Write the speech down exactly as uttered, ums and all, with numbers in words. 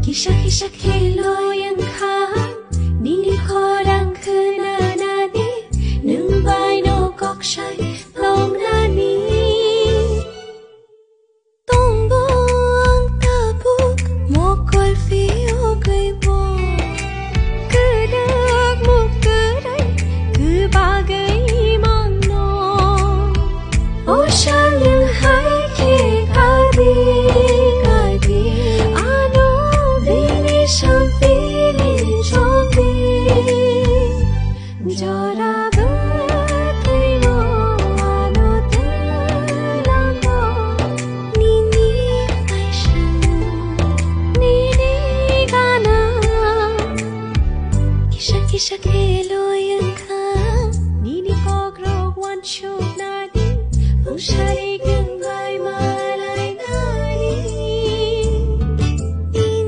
Kisa kisa khe loi wngkha nini khorang khwnanani, nwng bai no kok sai tongnani. Tongbo ang tabuk mokol phiyogwi bo, kwrak muk kwrai kwbagwi mangno. O salnwng hai khe kadi kadi ano bini sampili chongdi. Jora bwtwino ano twlango nini paisano nini gana. Kisa kisa khe loi wngkha nini kokrok uansuknani. Phungsari